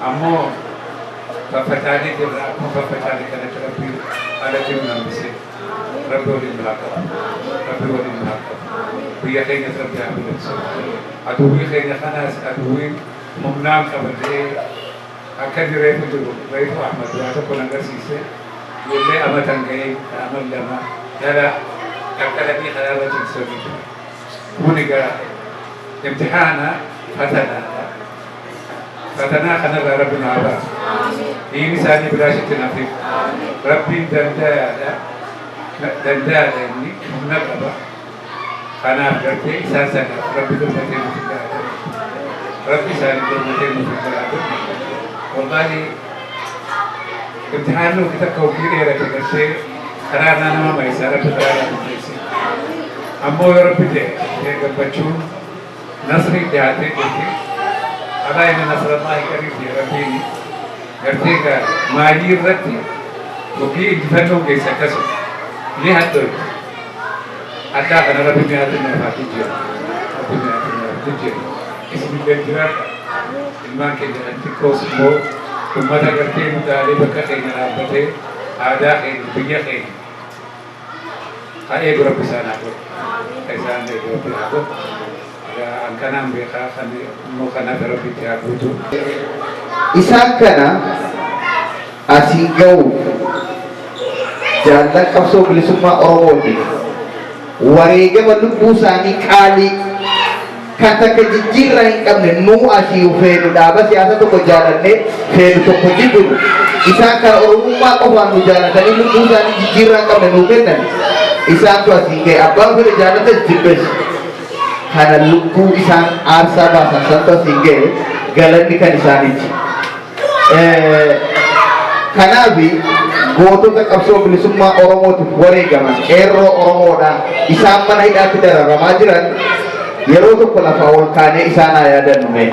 Ammoo faffacaanee jirra. Akkuma faffacaane kanatti Rabbi alatti nu hambise. Rabbi waliin nu haa qabu. Rabbi waliin nu haa qabu. Biyya keenyas Rabbi haa bilisu. Aduwwii keenya kanaas aduwwiin humnaan qabatee akka inni reefu jiru, reefu Ahmad waa tokko na agarsiise. Ijoollee amatan ga'een amal 2 dhala qalqalanii karaarra ciibsanii ture. Kun egaa imtihaana, fatanaadha. Fatanaa kanarraa Rabbi nu haa baasu. Diin isaanii bilaashitti hin hafin. Rabbiin dandayaadha. Dandayaadha, inni humna qaba. Kanaaf gartee isaan sanaaf Rabbi birmatee nuuf hin gahaa. Rabbi isaanii birmatee nuuf hin gahaa. Wallaahi, imtihaanni ofii takka ofii dheerate gartee karaa irraa nama maysa. Rabbi karaa irraa nu mayse. Ammoo yoo Rabbi jedhe gammachuun nasrii dhiyaatee jirti. Alaa inna nasrallahi qariib jedhe Rabbiin. Gartee egaa maayii irratti hogii injifannoo geesse akkasuma ni hadhoyti. Hadhaa kana Rabbi mi'aatti naaf haa jijjiiru. Rabbi mi'aatti naaf haa jijjiiru. Isinillee jiraadha. Ilmaan keenya kan xiqqoos immoo ummata gartee nu dhaalee bakka keenya dhaabbatee aadaa keenya, biyya keenya haa eegu Rabbi isaan haa godhu. Ka isaan eegu Rabbi haa godhu. Egaa an kanaan beekaa, kan immoo kan hafe Rabbi itti haa guutu. Isaan kana asiin ga'uuf jaallan qabsoo bilisummaa Oromootiif wareegama lubbuu isaanii qaalii kan takka jijjiirraa hin qabne. Nuu asii feenu dhaaba siyaasa tokko jaalannee, feenu tokko jibbinu, isaan kana Oromummaa qofaan nu jaalatanii lubbuu isaanii jijjiirraa hin qabne nuu kennan. Isaantu asiin ga'e. Abbaan fedhe jaalates jibbes, kana lubbuu isaan aarsaa baasan santu asiin ga'e. Galanni kan isaaniiti. Kanaaf gootota qabsoo bilisummaa Oromootiif wareegaman, qeerroo Oromoodha, isaan mana hidhaatti dararamaa jiran, yeroo tokko lafaa ol kaanee isaan haa yaadannu mee.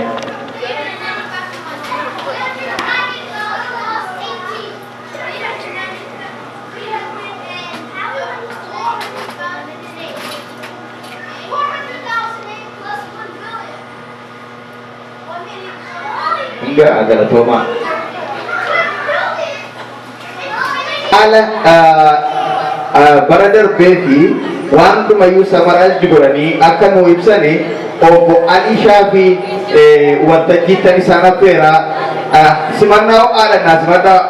Hanga galatoomaa. Haala bara darbee fi waan hundumayyuu summarize godhanii akka nu ibsani obbo Alii Shaafii waltajjiittan isaan affeera. Simannaa ho'aadhaan naa simadhaa.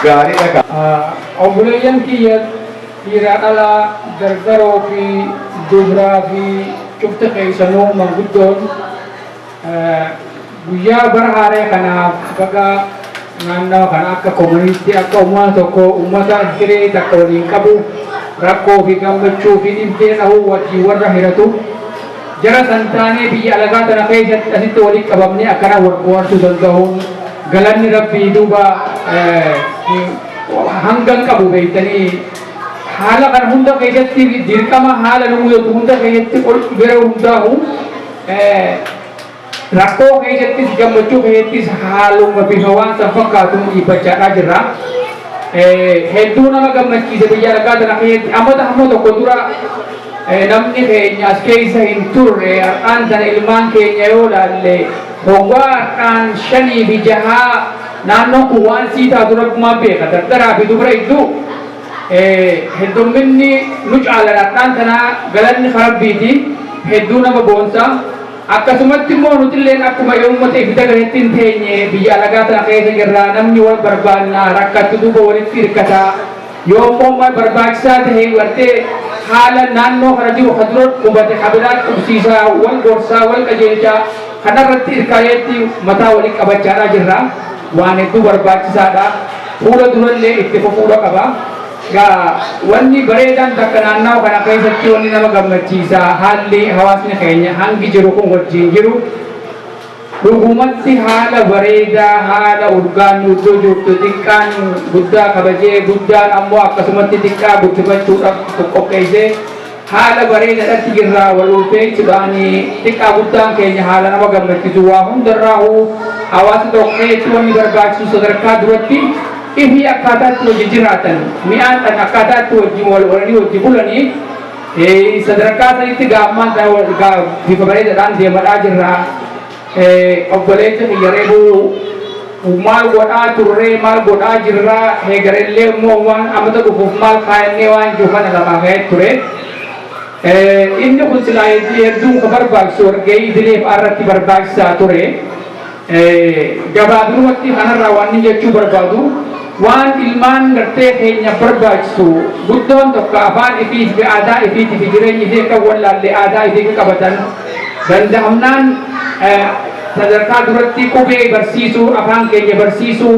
Gaariidha. Obboleeyyan kiyya dhiiraa dhalaa, dargaroo fi dubraa fi cufti keessanuu, manguddoon, guyyaa bara haaree kanaaf baga naannawa kana akka community, akka uummata tokko, uummata hiree takka waliin qabu, rakkoo fi gammachuu fi dhibdee dhahuu wajjin warra hiratu jara san taanee biyya alagaa tana keessatti asitti waliin qabamnee akkana wal bohaarsuu danda'uun galanni Rabbii duuba hangan qabu beektanii. Haala kana hunda keessatti, dirqama haala nu mudatu hunda keessatti, ol bira hundaahu rakkoo keessattis gammachuu keessattis haaluma bifa waan san fakkaatuun dhiibbachaadhaa jirra. Hedduu nama gammachiisa biyya alagaa tana keessatti amata hamma tokko dura namni keenya as keessa hin turre. Har'aan tana ilmaan keenya yoo laalle, hoggaa har'aan shanii fi jahaa, naannoon kun waan sii taatu Rabbumaa beeka. Dardaraa fi dubra idduu heddumminni nu caalan. Har'aan tanaa galanni Rabbiiti, hedduu nama boonsa. Akkasumatti immoo nutilleen akkuma uummata ibidda gahetti hin teenye, biyya alagaa tana keessa jirra. Namni wal barbaannaa rakkattu duuba walitti hirkataa. Yoo immoo barbaachisaa ta'e, gartee haala naannoo kana jiru ka dura qubate ka biraa qubsiisaa, wal gorsaa, wal qajeelchaa, kanarratti hirkayeetti mataa walii qabachaadhaa jirra. Waan hedduu barbaachisaadha, fuula durallee itti fufuudha qaba. Gaa wanni bareedaan takka naannawa kana keessatti wanni nama gammachiisa, haalli hawaasni keenya hangi jiru kun wajjin jiru dhugumatti haala bareedaa, haala urgaan iddoo jirtu, xiqqaan guddaa kabajee, guddaan ammoo akkasumatti xiqqaa guddifachuudhaaf qopheessee, haala bareedaadhatti jirra. Wal ulfeessuudhaan xiqqaa guddaan keenya haala nama gammachiisu. Waa hundarraahuu hawaasa tokko keessatti wanni barbaachisu sadarkaa duratti ifii akkaataatti hojii jiraatan mi'aan akkaataa itti wajjin wal horanii hojii bulanii. Sadarkaa sanitti gaammaan bifa bareedaadhaan deemadhaa jirra. Obboleessa kiyya reebuu maal godhaa turree, maal godhaa jirra, heegarellee immoo waan amata dhufuuf maal kaayannee waan jiru kana lafaa ka'ee ture. Inni kun silaa hedduun ka barbaachisu wargahii idileef irratti barbaachisaa ture. Gabaabinumatti kanarraa waan inni jechuu barbaadu, waan ilmaan gartee keenya barbaachisu guddoon tokko afaan ifii fi aadaa ifiitii fi jireenya ifii akka wallaallee aadaa ifii akka qabatan danda'amnaan, sadarkaa duratti qubee barsiisuu, afaan keenya barsiisuu,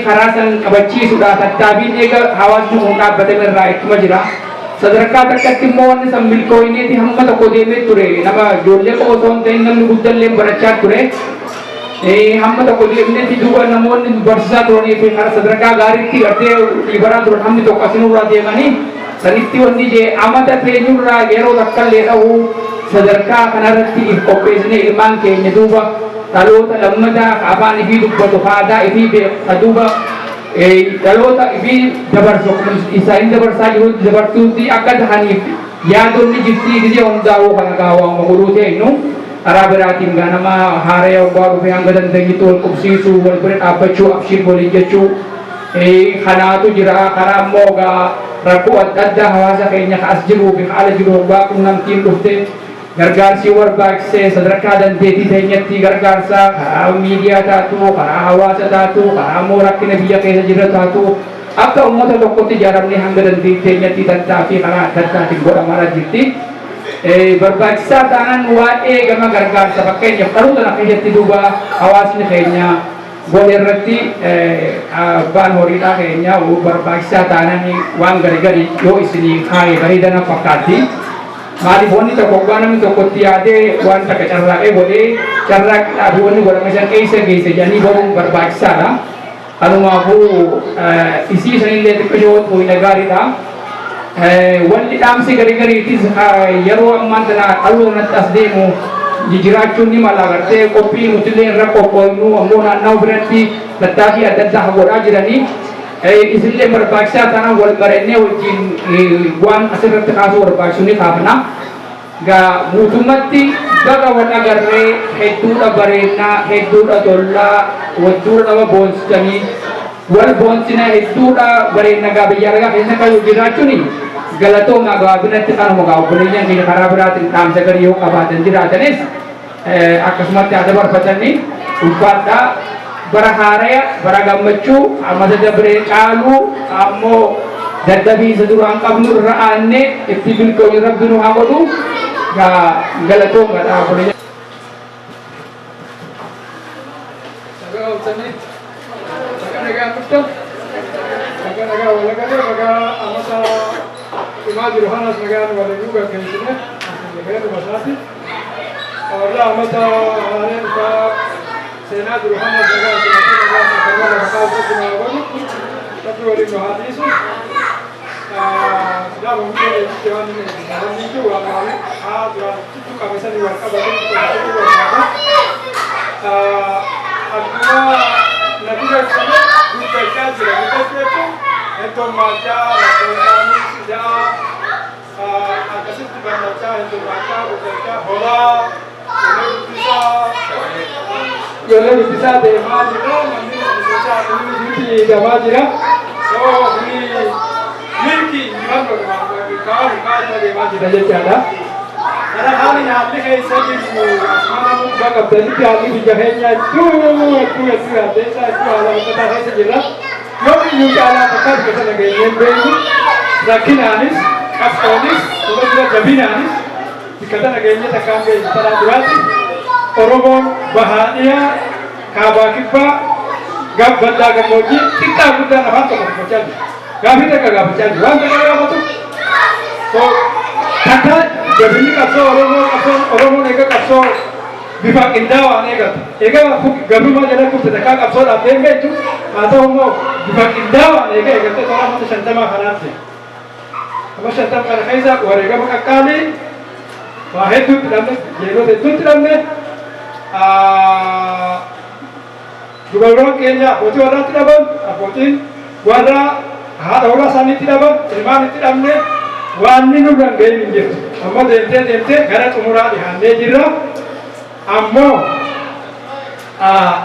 karaa san qabachiisuudha tattaaffiin eega hawaasni kun dhaabbatame irraa ittuma jira. Sadarkaa takkatti immoo wanni san milkooyineeti hamma tokko deemee ture, nama ijoollee qofa osoo hin ta'in namni guddallee barachaa ture. Hamma tokko deemneeti duuba namoonni barsiisaa turanii fi karaa sadarkaa gaariitti gartee dhiibaraa turan hammi tokko asinurraa deemanii sanitti wanni jee amata teenyurraa yeroo takkallee dha'uu sadarkaa kanarratti if qopheessine ilmaan keenya duuba dhaloota lammataa afaan ifii dubbatu, aadaa ifii beeku, ka duuba dhaloota ifii dabarsu isaanii dabarsaa jirutti dabarsuutti akka tahaniif yaadonni jirtii gisee hundaa'uu kana gaa waanuma godhuu teenyu. Karaa biraatiin gaa nama haaraya waggaa dhufee hanga dandeenyutti wal qubsiisuu, wal bira dhaabbachuu, abshiir waliin jechuu kanaatu jira. Karaa immoo gaa rakkoo adda addaa hawaasa keenya ka as jiruu fi haala jiru waggaa qunnamtiin dhufte gargaarsi barbaachisee sadarkaa dandeettii teenyatti gargaarsa karaa miidiyaa taatu, karaa hawaasa taatu, karaa immoo rakkina biyya keessa jirra taatu, akka uummata tokkotti ijaaramnee hanga dandeettii teenyatti tattaaffii karaa adda addaatiin godhamaa jirti. Barbaachisaa taanaan waa'ee gama gargaarsa, fakkeenyaaf dhaloota kana keessatti duuba hawaasni keenya godhe irratti abbaan horiidhaa keenya barbaachisaa taanaan waan gari gari yoo isinii kaayee bareedana fakkaatti. Maaliif, wanni tokko waggaa namni tokkotti yaadee waan takka carraaqee godhee carraaqidhaa fi wanni godhame san eessa geesse jedhanii baruun barbaachisaadha. Kanumaafuu isii sanillee xiqqishoo xuyina gaariidha. Wanni dhaamsi garii gariitis yeroo ammaan tana dhaloonnatti as deemu jijjiraachuun ni mala, gartee qophii nutillee irra qophooynu ammoo naannawaa biratti tattaaffii adda addaa godhaa jiranii. Isillee barbaachisaa taanaan wal barannee wajjin waan asirratti kaasuu barbaachisu ni kaafna. Gaa guutummatti baga wal agarree, hedduudha bareennaa, hedduudha tollaa, hedduudha nama boonsitanii, wal boonsina, hedduudha bareenna. Gaa biyya alagaa keessa kan jiraachuun galatoomaa. Gabaabinatti kanuma. Gaa obboleeyyan keenya karaa biraatiin dhaamsa garii yoo qabaatan jiraatanis akkasumatti haa dabarfatanii. Ulfaadhaa, bara haaraya, bara gammachuu, amata dabree caaluu ammoo dadhabiinsa duraan qabnu irra aannee itti milkooyu Rabbi nu haa godhu. Gaa galatoomaadha obboleeyyan. Nagaa ooltanii, baga nagaan dhuftan, baga nagaa wal agarree, baga amata dhumaa jiru kanas nagaan waliin gaggeessine fayyaduma isaati. Warra amata haaree dhufaa seenaa jiru kanas nagaa simatee nagaa sakarra lafa kaasuu Rabbi nu haa godhu, Rabbi waliin nu haa dhiisu. Silaama hundee eegitti waan inni jiru waan gaarii haa duraan tuttu qabe sanii wal qabatee tuttu barbaada. Akkuma na dura ibsame guddachaa jira. Guddachuu jechuun heddummaachaa, lakkoofsaanis ijaa akkasitti bal'achaa, heddummaachaa, guddachaa, horaa, ijoollee guddisaa deemaa jira. Namni guddachaa nuti deemaa jira. So kuni milki injifannoo kaa'amu kaa'amu deemaa jira jechaadha. Kana haalli haalli keessa jirru asuma namuu dhugaa qabdanitti haalli biyya keenya hedduu hedduu hedduu yaaddeessaa, hedduu haala uummataa keessa jirra. Yoo iyyuu caalaa takka biyya sana geenyee hin beeknu, rakkinaanis qabsoonis fuula dura jabinaanis bakka tana geenye takkaan beeknu. Tanaan duraatti Oromoon bahaa dhiyaa, kaabaa kibbaa, bal'aa gammoojjii, xiqqaa guddaan afaan tokko dubbachaa jiru. Gaafii takka gaafachaa jiru. Waan takka gaafatu takka jabinni qabsoo Oromoo, qabsoon Oromoon eega qabsoo bifa qindaawaan eegalte. Eega gabrummaa jala kufte takkaa qabsoodhaaf deembeetu, haa ta'u immoo bifa qindaawaan eega eegalte toora amata 50 kanaatti. Amma 50 kana keessa wareegama qaqqaalii waa hedduutti dhabne, jeerota hedduutti dhabne, dubartoonni keenya abbootii warraatti dhaban, abbootiin warra haadha warraa isaaniitti dhaban, ilmaan itti dhabne, Waan inni nurra hin gahin hin jirtu. Amma deemtee deemtee gara xumuraa dhihaannee jirra. Ammoo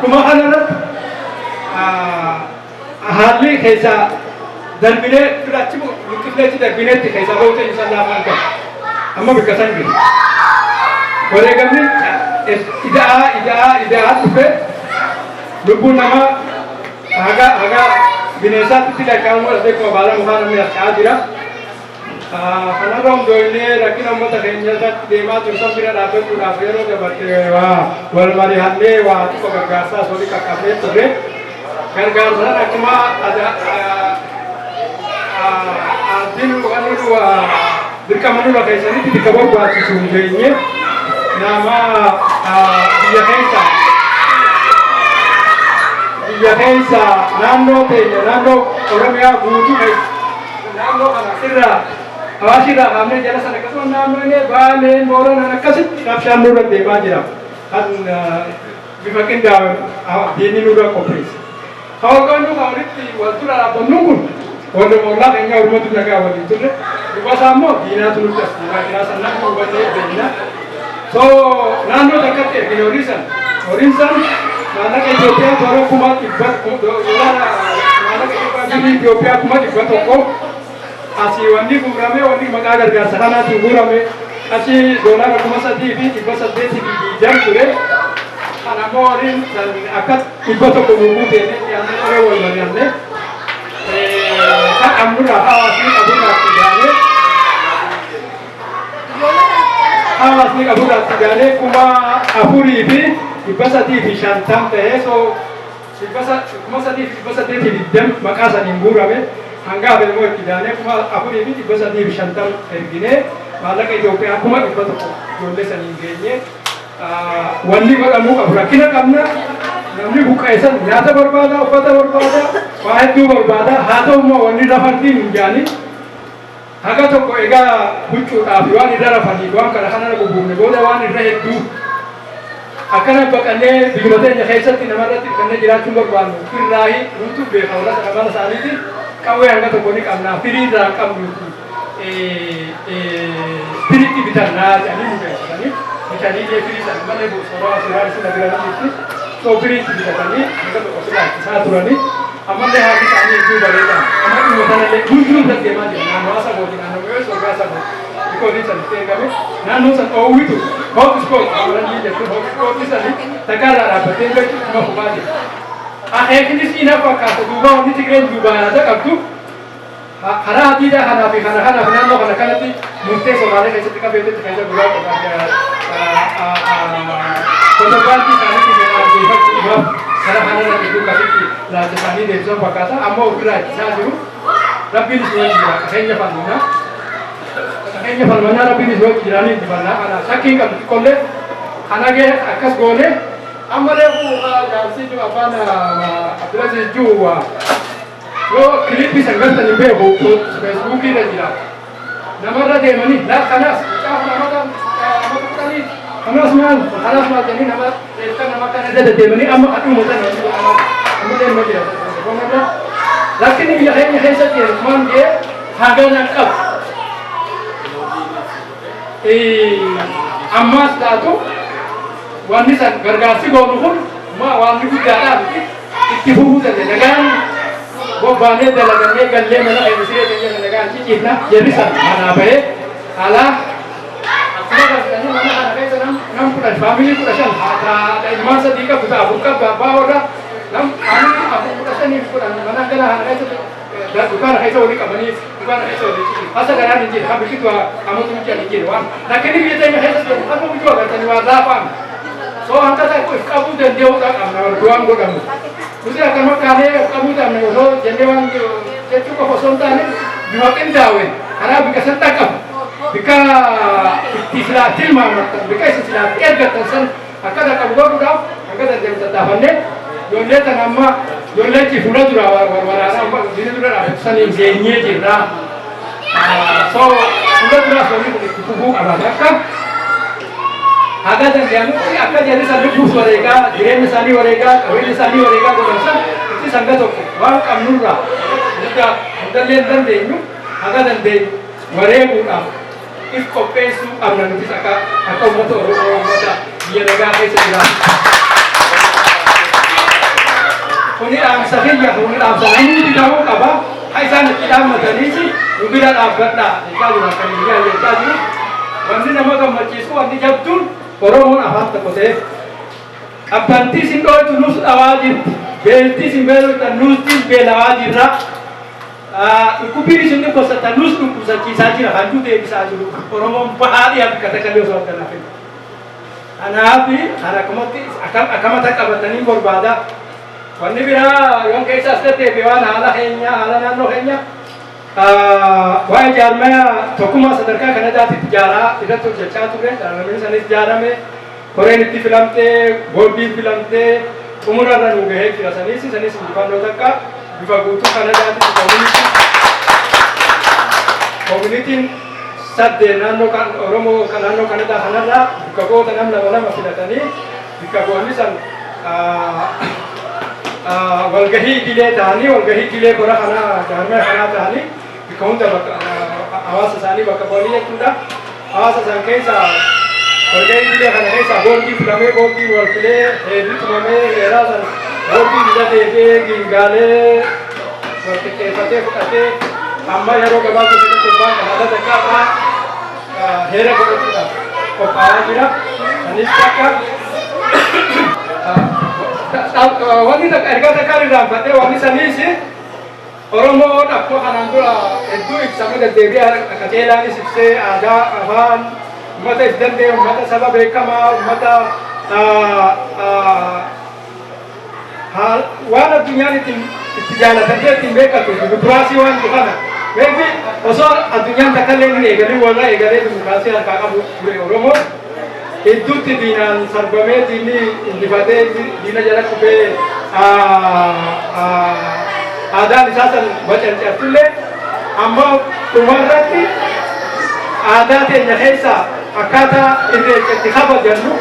dhuma kanarratti haalli keessa darbinee achi luqqifnee achi darbineetti keessa ba'uu keenya san laafaan qaba. Amma bikka san jiru. Wareegamni ida'aa ida'aa ida'aa dhufe lubbuun namaa haga haga bineensaatti itti lakkaa'amu dhabee akkuma baala mukaa namni harca'aa jira. Kanarra hundoofnee rakkina uummata keenya irratti deemaa jiru san bira dhaabbachuudhaaf yeroo dabarte waa wal mari'annee waa xiqqoo gargaarsaas walii qaqqabnee turre. Gargaarsaan akkuma addin dirqama nurra keessanitti bikka barbaachisu hin geenye nama biyya keessa naannoo teenya, naannoo Oromiyaa guutuu keessa, naannoo kana irraa Awaashii irraa kaafnee jala sana, akkasuma naannoo inni Baaleen, Booranaan akkasitti rabshaan nurra deemaa jira. Kan bifa qindaa'e diinni nurra qopheesse. Hawwaannu kan walitti wal dura dhaabbannu kun warra ollaa keenya Oromootu nagaa waliin turre. Duuba isaa immoo diinaatu nutti as deemaa jira. Sanaan hubannee beekna. So naannoo takkatti ergine horii san. Horiin san maallaqa Itoophiyaa toora 100,000, doolaara, maallaqa Itoophiyaa, birrii Itoophiyaa 100,000. Asii wanni guurame, wanni maqaa gargaarsa kanaatiin guurame qarshii doolaara 3,820 ture. Kan ammoo horiin san akka 100 nu guutee dhiyaannee qoree wal mari'anne kan qabnurraa hawaasni qaburraa itti gaanee 4,350 ta'ee, so 3,820 maqaa saniin guurame. Hanga hafe immoo itti daanee 4,350 erginee maallaqa Itoophiyaa 100,000 ijoollee saniin geenye. Wanni godhamuu qabu, rakkina qabna. Namni buqqa'e san nyaata barbaada, uffata barbaada, waa hedduu barbaada. Haa ta'u immoo wanni rafantiin hin jaani haga tokko egaa huccuudhaaf waan irra rafaniif waan kana kanarra bubuufne booda waan irra hedduu akkana baqannee biyyuma teenya keessatti namarratti hirkannee jiraachuun barbaannu irraahi nutu beeka. Warra sana mana isaaniiti qawwee hanga tokko ni qabna, firii irraa hin qabnuti, firitti bitannaa jedhanii nu beeksisanii bitanii illee firii sana malee suuraa suuraan isin bira ni jirti. So firiitti bitatanii hanga tokko sirraa ittisaa turanii ammallee haalli isaanii hedduu bareedaa. Amma dhimma sanallee hundinuu irra deemaa jira. Naannoo sabooti, naannoo yoo sogaa sabooti rikoodiin san itti eegame naannoo san dhoowwitu hot spot amaranii jettu. Hot spot sani takka irraa dhaabbattee beektu dhuma fufaa jira. Akeeknis ina fakkaata duuba wanni Tigreen duubaa yaada qabdu karaa hadiidaa kanaa fi kana kanaaf naannoo kana kanatti murtee Somaalee keessatti qabeetti keessa gurraa kontorbaantii isaaniitti geeffachuudhaaf karaa kanarra gidduu akkasitti ilaalcha isaanii deebisan fakkaata. Ammoo ofirraa ittisaa jiru. Rabbiin isin wajji jira. Qabeenya falmanaa, qabeenya falmanaa, Rabbiin isin wajji jiraanii injifannaa. Kana shakkiin qabdu xiqqollee. Kana gee akkas goone. Amma reefu jaarsii jiru, abbaan Abdulaziz jiru, yoo kilippii san gartan hin beeku, Feesbuukii irra jira. Namarra deemanii laa kanaas mucaa namata nama 10, kanaas maal, kanaas maal jedhanii nama reeffa nama kana irra deddeemanii amma adhuma sana amma deemaa jira. Rakkinni biyya keenya keessatti maal jee hagana qabu. Ammaas taatu wanni san gargaarsi goonu kun waan guddaadhaa miti, itti fufuu dandeenya. Nagaan bobbaanee dalagannee gallee mana keenya siree keenya nagaan ciciifna. Jarri san manaa bahee alaa akkuma gartanii mana kana keessa nam 10, faamilii 15, haadha ilmaan sadii qabdu, ta'a afur qabdu, abbaa warra nam faamilii afur, 15 fi 10 mana kana kana keessa dukkaana keessa walii qabanii dukkaana keessa walii ciciif. Hasa garaan hin jiru, kan biqiltuu amatu hin jiru. Waan rakkinni biyya teenya keessa jiru kan biqiltuu agartanii waan laafaan. So hanga tokko if qabuu danda'uudha qabna waan godhamu. Nuti akkanuma kaanee of qabuu qabna osoo jennee waan jechuu qofa osoo hin taane, bifa qindaa'een karaa bika san dhaqqabu, bika itti silaa tilmaamattan, bika isin silaa ergattan san akka dhaqqabu godhuudhaaf hanga dandeenyu tattaafannee ijoollee tana amma ijoollee achi fuula dura waraanaa amma diina dura dhaabbatu saniin geenyee jirra. So fuula duraas wanni kun itti fufuu qaba. Akka haga danda'amutti akka jarri san lubbuuf wareegaa, jireenya isaanii wareegaa, qabeenya isaanii wareegaa godhan san itti hanga tokko waan qabnurraa hunda hundallee hin dandeenyu, haga dandeenyu. Wareeguudhaaf if qopheessuu qabna nutis akka uummata Oromoo, uummata biyya nagaa keessa jiraatu. Kuni dhaamsa kiyya, kuni dhaamsa namni ta'uu qaba. Ha isaan itti dhaammataniis nu bira dhaabbadhaa jechaa jiru, akka biyyaa jechaa jiru. Wanni nama gammachiisu, wanni jabduun, Oromoon afaan tokko ta'e qabbantii isin dhooytu nus dhawaa jirti. Beeltii isin beeloftan nustis beelawaa jirra. Dhukkubbiin isin dhukkubsattan nus dhukkubsachiisaa jira. Hanjuu deebisaa jiru. Oromoon bahaa dhiyaa bakka takka illee osoo adda hafe. Kanaaf kan akkamatti akkamata qabatanii barbaada. Wanni biraa yoon keessa as deddeebi'e, waan haala keenya, haala naannoo keenya, waa'ee jaarmaya tokkummaa sadarkaa Kanadaatti ijaaraa irratti hojjechaa turre. Jaarmayni sanis ijaarame, koreen itti filamtee, boordiin filamtee, xumurarra nu gahee jira. Sanis injifannoo takka bifa guutuu Kanadaatti communityn saddeet naannoo kan Oromoo kan naannoo Kanadaa kanarraa bakka bu'oota nam lama lama filatanii, bakka bu'oonni san walgahii idilee ta'anii, walgahii idilee kora kanaa jaarmaya kanaa ta'anii, bakka hunda bakka hawaasa isaanii bakka bu'anii jechuudha. Hawaasa isaan keessa walgahii idilee kana keessa boordii filamee, boordii wal filee, heerri tumamee, heeraa san boordii irra deebi'ee giingaalee wal qixxeeffatee fudhatee, amma yeroo gabaabaa keessatti gurbaan kan haala takkaa heera godhachuudhaaf qophaa'aa jira. Anis takka wanni takka ergaa takkaan irraanfadhee, wanni saniis Oromoon akkuma kanaan dura hedduu ibsame, deddeebi'ee qajeelaanis ibsee, aadaa, afaan, uummata if danda'e, uummata saba beekamaa, uummata waan addunyaan itti jaalatamtee ittiin beekatu dimokiraasii waan jiru kana beekti. Osoo addunyaan takka illee hin eegalin warra eegalee dimokiraasii harkaa qabu ture Oromoon. Hedduutti diinaan sarbamee, diinni injifatee, diina jala kufee, aadaan isaa san bacancartullee, amma dhumarratti aadaa teenya keessa akkaataa irreecha itti kabajannu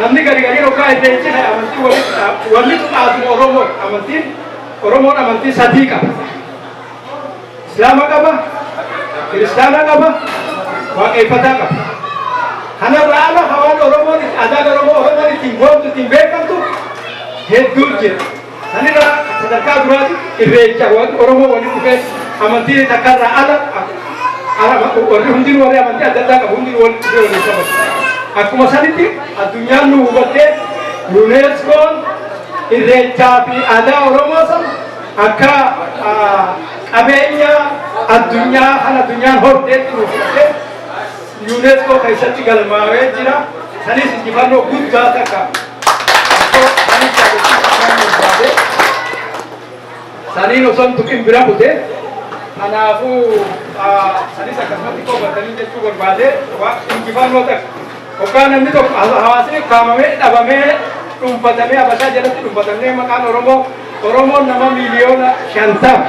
namni gari gari yookaan irreechi amantii walitti wanni aaduma Oromoo. Amantiin Oromoon amantii sadii qaba. Islaama qaba, Kiristaana qaba, Waaqeffataa qaba. Kanarra ala hawaan Oromoon, aadaan Oromoo, Oromoon ittiin boontu, ittiin beekamtu hedduu jira. Sanirra sadarkaa duraati irreecha. Oromoo walitti dhufee amantii takkarraa ala warri hundinuu, warri amantii adda addaa qabu hundinuu walitti dhufee waliin kabaju. Akkuma sanitti addunyaan nu hubattee, UNESCOn irreechaa fi aadaa Oromoo san akka qabeenya addunyaa kan addunyaan horteetti nu fudhatee UNESCO keessatti galmaa'ee jira. Sanis injifannoo guddaa takka. Saniin osoo hin tuqin bira kute. Kanaafuu sanis akkasumatti qobatanii jechuu barbaade, injifannoo takka. Hoggaa namni tokko, hawaasni kaamamee, dhabamee, dhuunfatamee, Habashaa jalatti dhuunfatamee, maqaan Oromoo, Oromoon nama 50,000,000.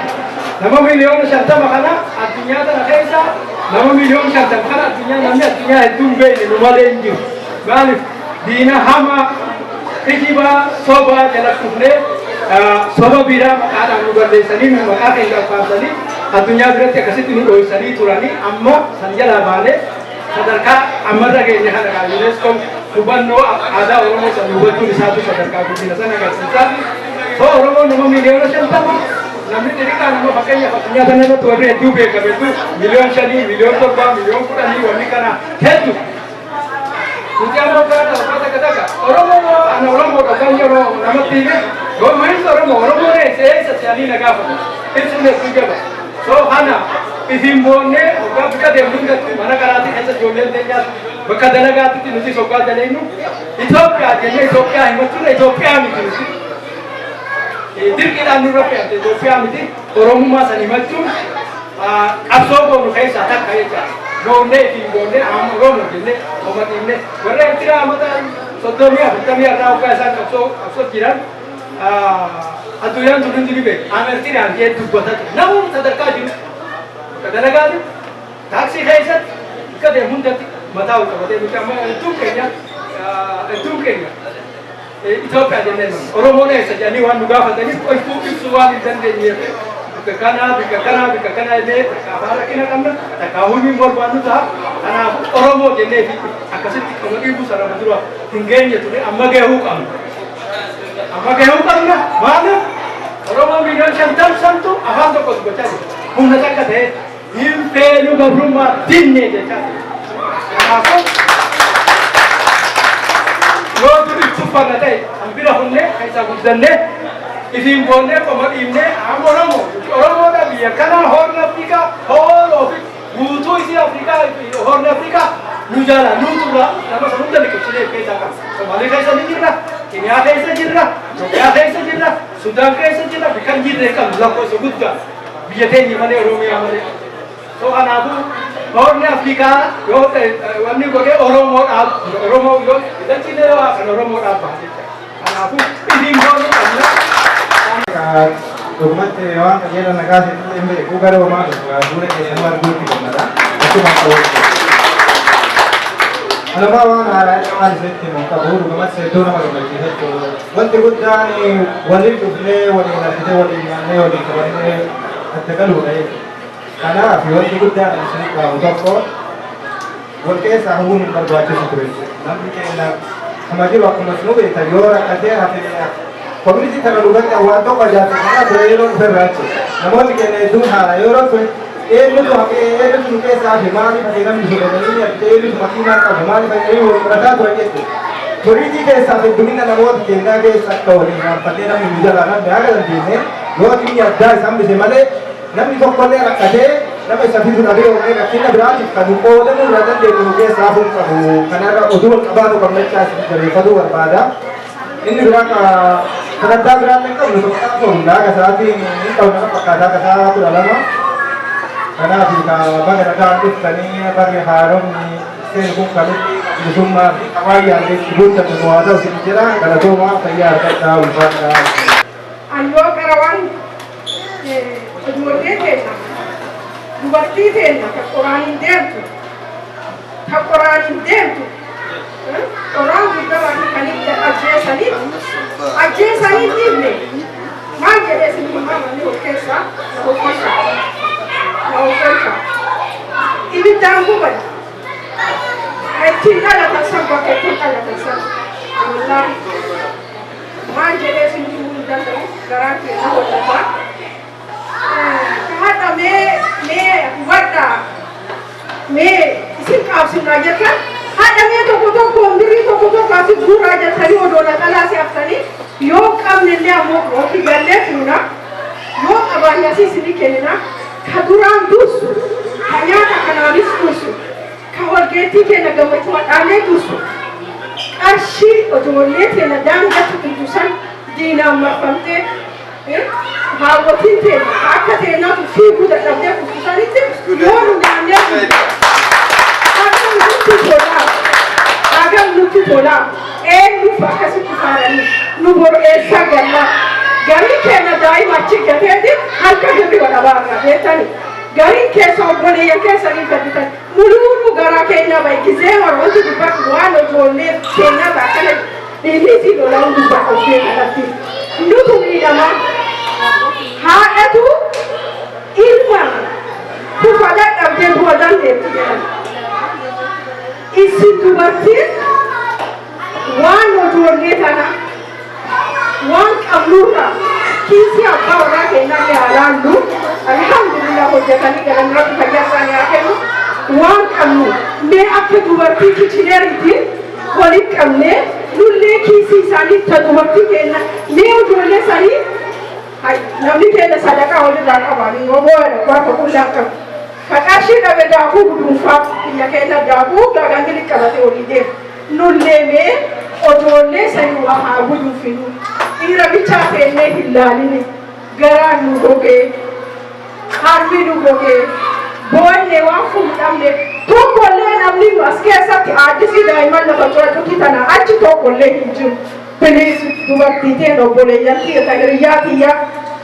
Nama 50,000,000 kana addunyaa tana keessa, nama 50,000,000 kana addunyaa namni addunyaa hedduu hin beekne nu malee hin jiru. Maaliif? Diina hamaa, kijibaa, sobaa jala kufnee, soba biraa maqaadhaan nu balleessanii, nu maqaa keenya afaansanii, addunyaa biratti akkasitti nu dho'isanii turanii, amma san jalaa baanee sadarkaa ammarra geenye kana kaa UNESCOn hubannoo aadaa Oromoo san hubachuun isaatu sadarkaa guddina sana agarsiisa. So Oromoon nama 50,000,000, namni xixiqqaa nama fakkeenyaaf addunyaa kana irratti warri hedduu beekame hedduu 5,000,000, 7,000,000, 10,000,000, wanni kana hedduu. Nuti amma gaana waggaa takka takka Oromoo, ana Oromoo dhaqan yeroo namatti hime, gommanis Oromoo, Oromoo eessa eessa jedhanii na gaafatu. Ibsuun hedduu jaba. So kana ifiin boonnee waggaa bika deemnu hundatti, mana karaatii keessa ijoolleen teenyaas, bakka dalagaatti nuti waggaa daleenyu Itoophiyaa jennee Itoophiyaa himachuun, Itoophiyaa miti nuti. Dirqiidhaan nurra fe'amte, Itoophiyaa miti. Oromummaa san himachuun qabsoo goonu keessaa takka jechaadha. Boonnee ifiin boonnee amma Oromoo jennee oma dhiibne. Warra Eertiraa amata 30 40 irraa waggaa isaan qabsoo jiran addunyaan tun hundi ni beeku. Am Eertiraan jee dubbata ture. Namoonni sadarkaa jiru. Bakka dalagaa jiru. Taaksii keessatti bakka deemu hundatti mataa ol qabatee, nuti amma hedduun keenya Itoophiyaa jennee himama. Oromoon eessa jedhanii waan nu gaafataniif ibsuu waan hin dandeenyeef Bikka kanaa, bikka kanaa, bikka kanaa illee takka afaan rakkina qabna, takka hunyii barbaannu ta'a. Kanaafuu Oromoo jennee fi akkasitti qama dhiibuu sana dura hin geenye ture, amma gahuu qabna. Amma gahuu qabna. Maaliif? Oromoo 50 miliyoon santu afaan tokko dubbachaa jira. Humna takka ta'e hin feenu, gabrummaa dinne jechaa jira. Kanaafuu yoo duri tuffanna ta'e kan bira humnee kan isa guddannee ifiin boonnee qoma dhiibnee amma Oromoo, Oromoodha. Biyya kana Horn Afrikaa whole of guutuu isii Afrikaa, Horn Afrikaa nu jala nuuturra nama san hunda liqimsinee keessaa qabna. Somaalii keessa ni jirra, Keniyaa keessa jirra, Itoophiyaa keessa jirra, Sudaan keessa jirra, bikka hin jirre qabnu lakkoofsa guddaa biyya teenya malee, Oromiyaa malee. So kanaafuu Horn Afrikaa yoo ta'e wanni godhee Oromoodhaaf, Oromoo yoo ilaalchillee yoo kan Oromoodhaaf baha jecha. Kanaafuu ifiin boonuu qabna. Dhugumatti waan qajeela nagaa sitti hin beeku, gara homaa dhufu fuula keessanuu arguutti gammada. Akkuma qabu. Anumaa waan haaraa waan isinitti himu qabu, dhugumatti hedduu nama gammachiisa jechuudha. Wanti guddaan waliin dhufnee, waliin argitee, waliin nyaannee, waliin qabannee adda galuudha jechuudha. Kanaaf wanti guddaan isinitti qaamu tokko, wal keessaa hafuun hin barbaachisu ture. Namni keenya akkuma jiru, akkuma isinuu beektan, yoo rakkatee hafe community kana dhugatti waan tokko ajaa'ibsa kana ture yeroo dhufe irraa jechuudha. Namoonni keenya hedduun haala yeroo ture eenyutu hafee, eenyutu nu keessa hafe, maaliif hafe namni sodatanii argite, eenyutu makiinaa qabu, maaliif hafee wal qorataa turan jechuudha. Turiitii keessaa heddumina namoota keenyaa keessa akka waliin raanfatee namni nu jalaa namni haga dandeenye yoo dhimmi addaa isaan bise malee namni tokkollee rakkatee nama isa fidu dhabee yookiin rakkina biraatiif kan nu qoodamuu irraa dandeenyu nu keessaa hafuu hin qabu. Kanarra oduu wal qabaatu qabnachaa isin jabeeffatuu barbaada. Inni biraa sagantaa biraan hin qabnu, tokko hundaa akka sa'aatiin hin qabnu nama fakkaataa akka sa'a 12. Kanaaf ka baga nagaan dhuftanii, barri haaromni seenu kun kamitti bilisummaa fi hawaayyaan itti guuttatu nu haa ta'u isin jedha. Galatoomaa, fayyaa argadhaa, ulfaadhaa. Ayyoo qara waan ijoollee teenna, dubartii teenna ka qoraaniin deemtu, ka qoraaniin deemtu, qoraan guddaa kan itti ajjeesanii ajjeesanii dhiibne. Maal jedhee isin himaa? Manni of keessaa na hoffasha, na hoffasha. Ibiddaan guban ittiin dhalatan san, bakka ittiin dhalatan san, wallaahi maal jedhee isin himuu hin danda'u, garaan keenya hollata. Haadha mee mee hubadhaa, mee isin qaabsinaa jettan, haadha mee tokko tokko birrii tokko tokko asi guuraa jettanii odoo naqalaa si haftanii, yoo qabne illee ammoo ofii gallee fuuna, yoo qabaanne asii isinii kennina. Ka duraan dursu, ka nyaata kanaanis dursu, ka walgeettii keenya gammachuu hadhaallee dursu, qarshii ijoollee keenya daangatti dhugdu san diinaan marfamtee, haawwatiin teenya akka teenyaatu fiiguu dadhabdee kuffisanitti yoo nu nyaannee hagam nutti tolaa, hagam nutti tolaa? Eenyuuf akkasitti faaranii nu boru eessaa gallaa? Garii keenya daa'ima achi gateeti harka hirriba dhabaarra beektani, gariin keessa obboleeyyan keessanii gadditan muluunu garaa keenya bahe. Gizee wanti dubbatu waan ijoollee keenyaa akkana dhiirri fi lolaan dubbatu kanatti nutu miidhamaa. Haadhatu ilma kufa dadhabdee du'a dandeetti jedhan. Isin dubartiin waan ijoollee tana waan qabnurraa kiisii abbaa warraa keenyallee haa laallu. Alhamdulillah, hojjetanii galan, Rabbi fayyaa isaanii haa kennu. Waan qabnu mee akka dubartii Kitcheneriitiin walitti qabnee nullee kiisii isaanii ta dubartii keenya mee ijoollee sanii. Namni keenya sadaqaa walirraa qaba, gaafa qullaa qabu. Ka qarshii dhabe daakuu guduunfaa, biyya keenya daakuu gaagangili qabatee olii deema. Nullee mee ijoollee sanii waa haa guduunfinu. Dhiira bichaa teennee hin laalini. Garaan nu gogee, harmi nu gogee, boonne waan fuudhamne tokkollee namni nu as keessatti aaddisii daa'imman lafa cuucuutii tana achi tokkollee hin jiru. Please, dubartii teen, obboleeyyan tiyya, ta hiriyyaa tiyya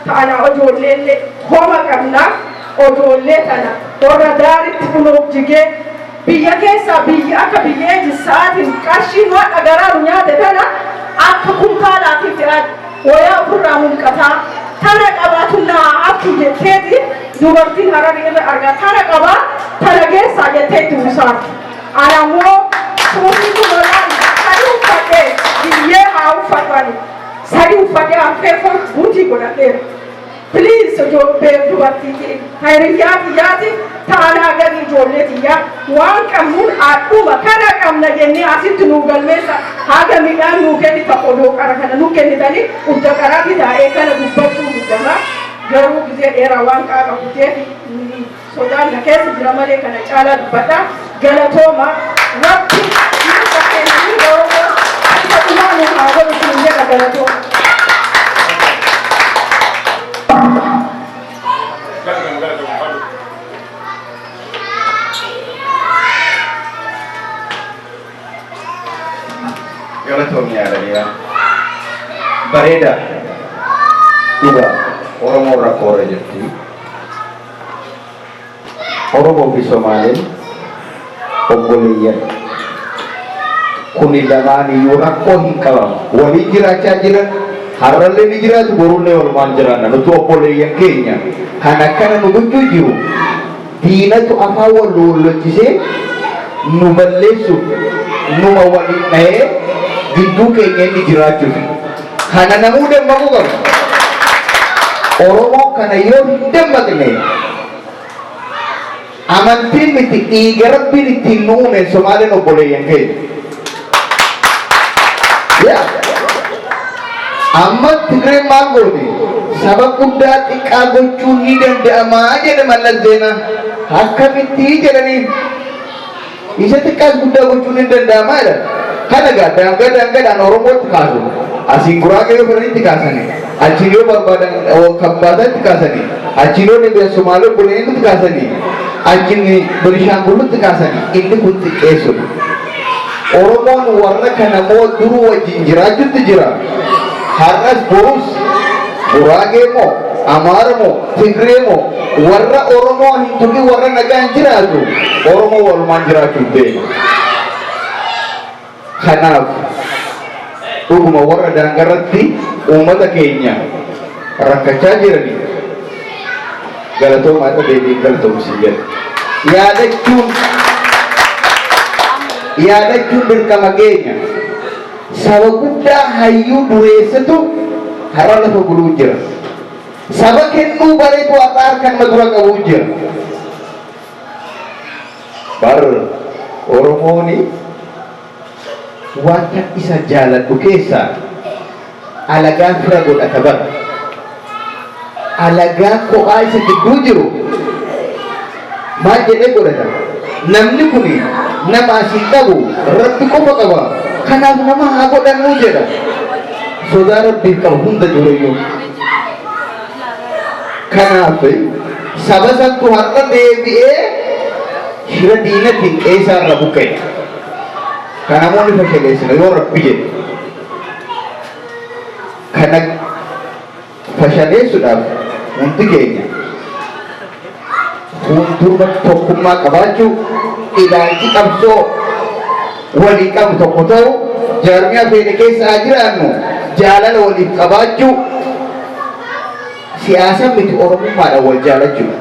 ta'ana, ijoolleellee homa qabna. Ijoollee tana warra daaritti kunuuf jigee biyya keessaa biyya akka biyya ejjisaatiin qarshiin waan garaa nu nyaate tana akka kumtaalaatiif fe'aa wayaa ofirraa mulqataa. Tana qabaatu naa haftu jetteeti dubartiin Hararii irra argaa tana qabaa tana geessaa jettee itti uwwisaarti. Ana immoo suufii kunoodhaan sadi uffadhee biyyee haa uffadhu ani sadi uffadhee affeeffa buutii godhadheera. Please, ijoollee dubartiitiin hiriyyaa xiyyaati taanaa gadi ijoollee xiyyaa waan qabnuun adhuma kana qabna jennee asitti nuu galmeessa. Haga midhaan nuu kennita, odoo qara kana nu kennitanii udda qaraati taa'ee kana dubbachuu muddama. Garuu gizee dheeraa waan qaaqa kuteef sodaan na keessa jira malee kana caalaa dubbadha. Galatooma. Rabbi nu fakkeenyanii Oromoo isa dhumaa nu haa godhu siin jedha. Galatooma. Galatoom, galatoom, fadhu. Galatoomni yaadaniira. Bareeda. Dhuga Oromoon rakkoorra jirti. Oromoo fi Somaaleen obboleeyyan. Kuni lamaan iyyuu rakkoo hin qaban. Waliin jiraachaa jiran, har'allee ni jiraatu, borullee walumaan jiraanna. Nuti obboleeyyan keenya kan akkana nu gochuu jiru diinatu afaan wal lolchisee nu balleessuuf numa waliin dhahee gidduu keenya inni jiraachuuf. Kana namuu dammaquu qaba. Oromoon kana yoo hin dammaqne, amantiin miti, dhiiga Rabbiin ittiin nu uume Somaaleen obboleeyyan keenya. Yaa. Amma Tigreen maal goote? Saba guddaa xiqqaa gochuun ni danda'amaa jedhe Mallas Zeenaa. Akkamitti jedhanii, isa xiqqaas guddaa gochuun ni danda'amaa jedhan. Kana gaa daangaa daangaadhaan Oromootti kaasu. Asiin Guraagee yoo fedhanitti kaasanii, achiin yoo barbaadan Kambaataatti kaasanii, achiin yoo deebi'an Somaalee obboleeyyiitti kaasanii, achiin Benishaangulutti kaasanii, inni kun xiqqeessudha. Oromoon warra kana moo duruu wajjin jiraachutti jira. Har'as borus Guraagee moo, Amaara moo, Tigree moo, warra Oromoo hin tuqin, warra nagaan jiraatu, Oromoo walumaan jiraachuuf deema. Kanaaf dhuguma warra daangarratti uummata keenya rakkachaa jiranii galatoomaa, irra deebiin galatoomsii jedha. Yaadachuun dirqama keenya. Saba guddaa hayyuu dureessatu har'a lafa buluu jira. Saba kennuu bareetu har'a harka nama dura qabuu jira. Bar Oromooni wanta isa jaaladhu keessaa alagaa fira godhata bar. Alagaa kophaa isa gidduu jiru maal jedhee godhata? Namni kun nama asii qabu Rabbi qofa qaba. Kanaaf nama haa godhannuu jedha. Sodaa Rabbiif qaba hunda durayyuu. Kanaaf saba santu har'a deebi'ee shira diinatiin qeesaa irra buqqa'e. Kan namoonni fashaleessina yoo Rabbi jedhe. Kana fashaleessuudhaaf hundi keenya fuuldura tokkummaa qabaachuu, ilaalchi qabsoo walii qabu tokko ta'u, jaarmiyaa feene keessa haa jiraannu, jaalala waliif qabaachuu, siyaasa miti, Oromummaadhaan wal jaalachuudha.